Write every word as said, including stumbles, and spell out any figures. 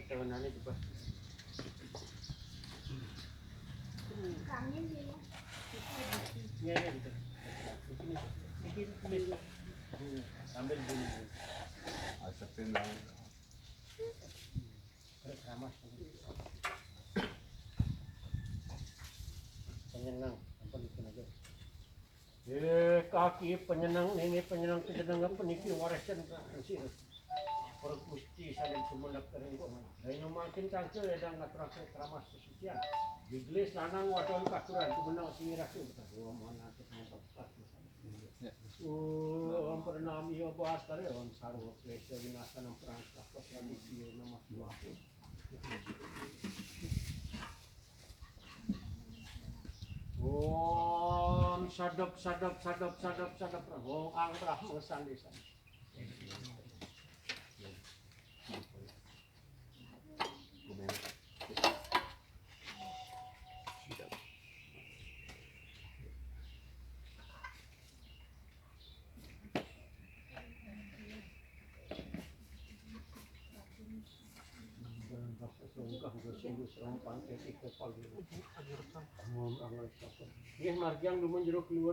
Tahunan itu, Pak. Ya, ya, gitu. Ini, ini, ini. Sambil bunyi. Asapin dong. Terus ramas. Penyenang, apa gitu aja. Eh, kaki penyenang, nini penyenang, penyenang apa niki warisan kasih. Para Gusti saling sumenep kering kok. Daya makin tangkil ya dan ngaturake keramas sesucian. Diglis lanang wadon katuran kumenang sing rasa. Wah, mana tuh. Oh, pernami ya bahas kare on sarwa klesa winasanam perang saka tradisi nama suatu. Om sadap sadap sadap sadap sadap. Wong angkrah mengesan desa. Nggih, margiang dumun jero keluar.